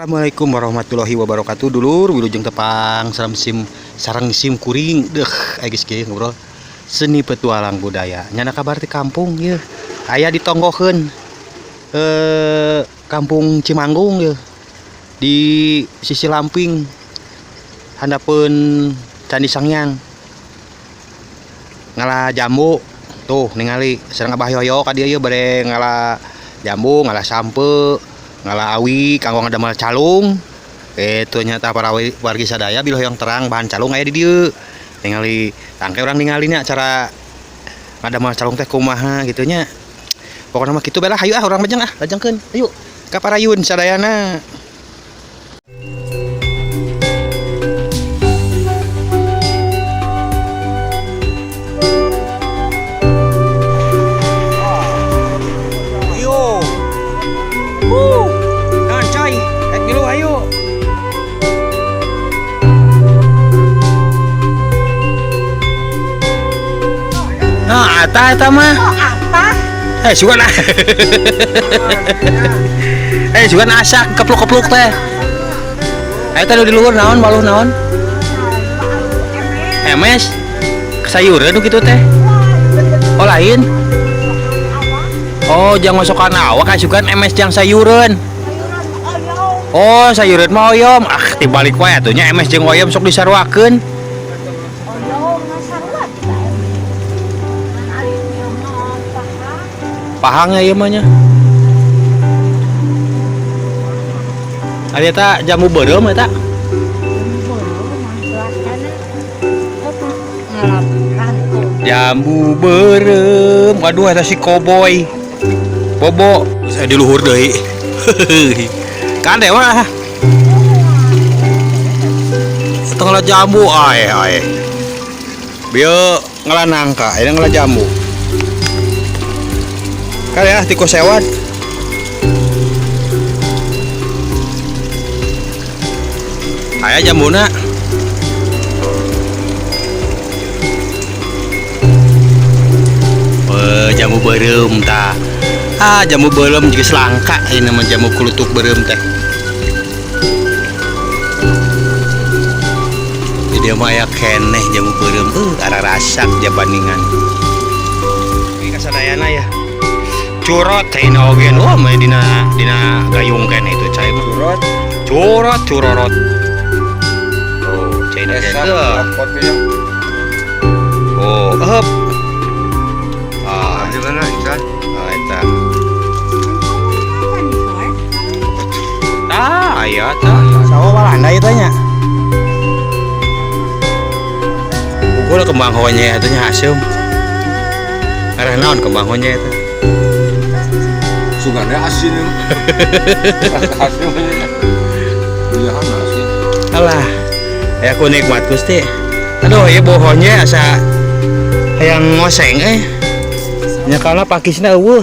Assalamualaikum warahmatullahi wabarakatuh dulur, wilujeng tepang salam sim sareng sim kuring deuh aya geus kieu ngobrol seni petualang budaya. Nyana kabar di kampung yeuh. Aya ditonggoheun kampung Cimanggung yeuh. Di sisi lamping handapeun Candi Sangyang. Ngala jambu tuh ningali sareng Abah Yoyo ka dieu yeuh bade ngala jambu, ngala sampe, ngala awi kanggo ngadamel calung. Itu nyata para wargi sadaya bila hoyong terang bahan calung aya di dieu. Ningali tangke urang ningalinya cara ngadamel calung teh kumaha gitu nya. Pokokna mah kitu bae lah, hayu ah urang lajeng ah, lajengkeun. Ayo ka parayun sadayana. Ayo. Nah, coy, rek milu ayo. Nah, eta eta mah. Oh, apa? Sugan. Sugan asak kepluk-kepluk teh. Eta nu di luhur naon, waluh naon? MS. Sayureun nu kitu teh. Oh, lain. Oh, jang masokan awak asukan MS jang sayureun. Oh, sayureun mah oyom. Ah, tibalik wae atuh nya MS jeung oyom sok disaruakeun. Pahang ya ieu mah nya. Ari eta jambu beureum eta. Jambu beureum. Waduh eta si koboy. Bobo. Saya di luhur deui. Kan dewa. Setengah jambu ae ae. Bieu ngala nangka, ayeuna ngala jambu. Kan ya tikus sewat. Aya jambuna. Jambu beureum tah. Ah, jambu beureum juga selangka ini nama jambu kulutuk beureum teh. Jadi mah aya keneh jambu beureum, arah rasak jabandingan. Ini kasadayana ya. Curot teh ini oge wah mah dina dina gayung keneh itu cai mah. Curot. Curot curorot. Oh, cai na teh. Oh, heup. Ah, Gimana ikan? ah eta. Ah, aya tah. Sawo Walanda ieu teh nya. Pukul kembang honye atuh nya haseum. Arah naon kembang honye eta? Suganda asin. Asin. Iya asin. Alah, ya aku nikmat Gusti. Aduh, ieu bohonye asa hayang ngoseng eh. Nya kana pakisna eueuh.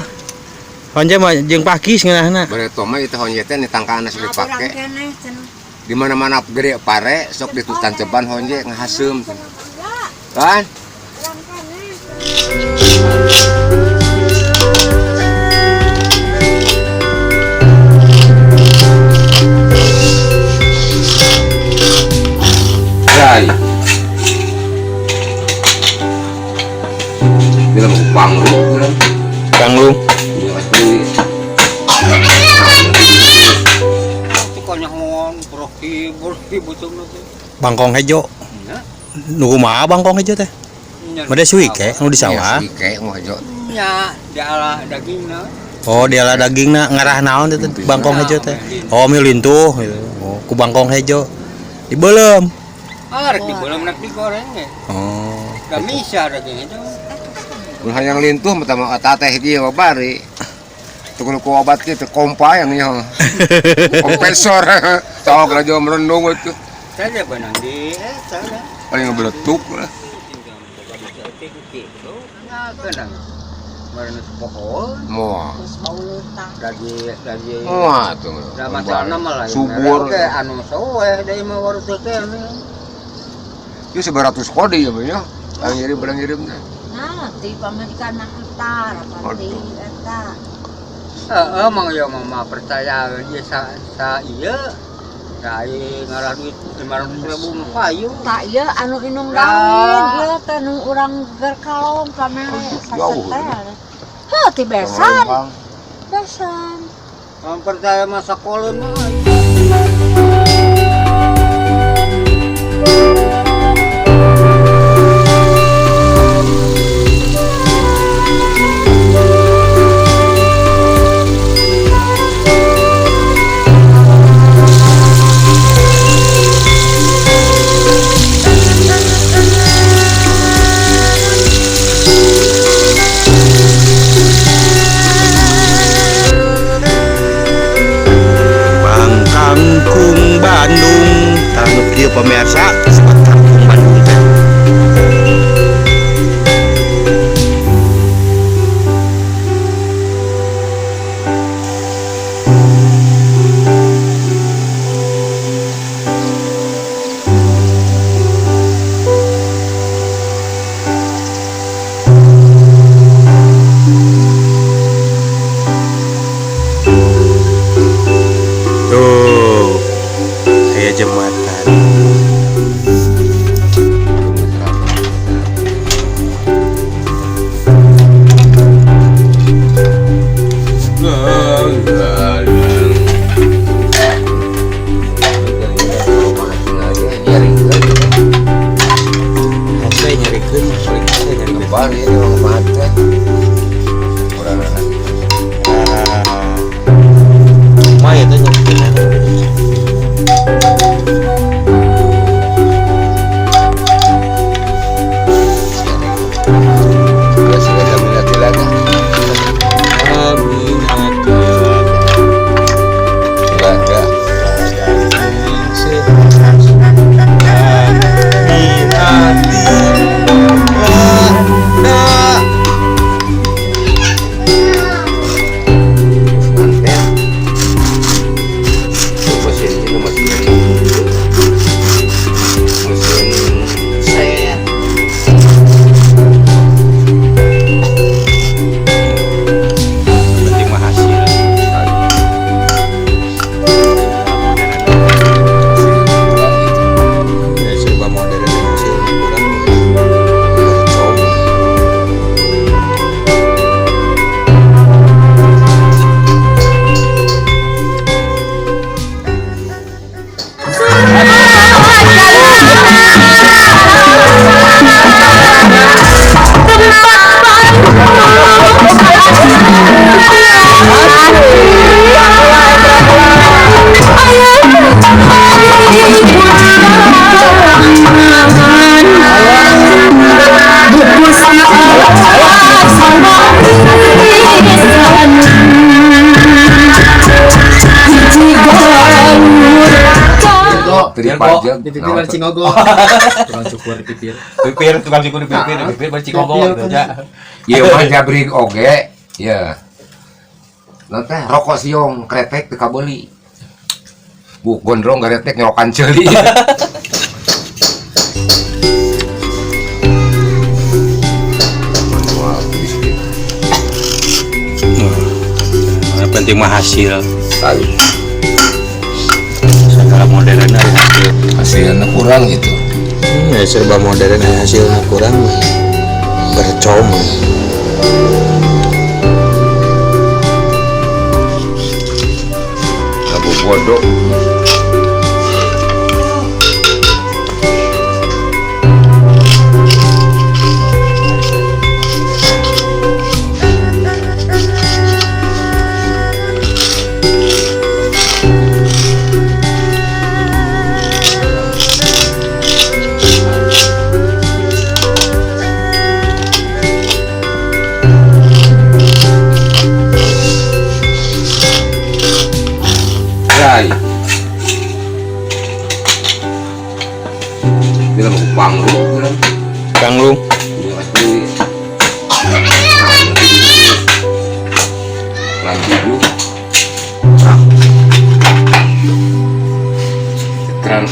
Honje mah jeung pakis ngeunahna. Bareto mah itu honje teh nitangkaana sok dipake. Di mana-mana gede pare sok ditanceban honje ngahaseum. Kan? Rai. Bila mau panggung, Panggung. Bangkong hejo. Nu kumaha bangkong hejo teh? Made suike nu di sawah. Suike nu hejo. Nya, diala dagingna. Oh, diala dagingna ngarah naon teh bangkong hejo teh? Oh, milintuh gitu. Oh, ku bangkong hejo. Dibeuleum. Ah, rek dibeuleum rek digoreng ge. Oh. Da bisa daging hejo. Mun hayang lintuh mah tama teteh ieu mah bari. Tukul ku obat kieu teh kompa yang nya. Kompresor. Sok raja merenung itu. Saja benang di eta lah. Paling ngabeletuk lah. Moal. Dagi Moal tuh. Da masalahna mah lain. Subur. Oke, anu soeh deui mah warung teh. Ieu 900 kode ya, nya. Barang ngirim barang ngirim teh. Nah, ti pamajikan hektar apa ti eta. Heeh, mang yo mah percaya ieu sa ieu. Dai ngalah duit 500.000 mah payu. Tak ieu anu inung dawin, ieu teh nu urang gerkalong kamere sasetel. Heuh ti besan. Besan. Kamu percaya masa kolon mah. Kangkung Bandung, tanggup dia pemirsa, disebut kangkung Bandung teh. Tuh, kayak jembatan. Saya nyarikeun, saya nyarikeun. Lebar ya orang mate. Kurang enak. Lumayan tuh nyarikeun. Tukang cukur pipir. Pipir, tukang cukur pipir, pipir bercingogo gitu aja. Iya mah jabrik oge, ya. Nanti rokok siong kretek teu kabeuli. Bu gondrong garetek ngerokan ceuli. Yang penting mah hasil. Segala modern ada hasil. Hasilnya kurang gitu. Ya serba modern hasilnya kurang bercoma. Kabu bodoh. Panglung. Terang.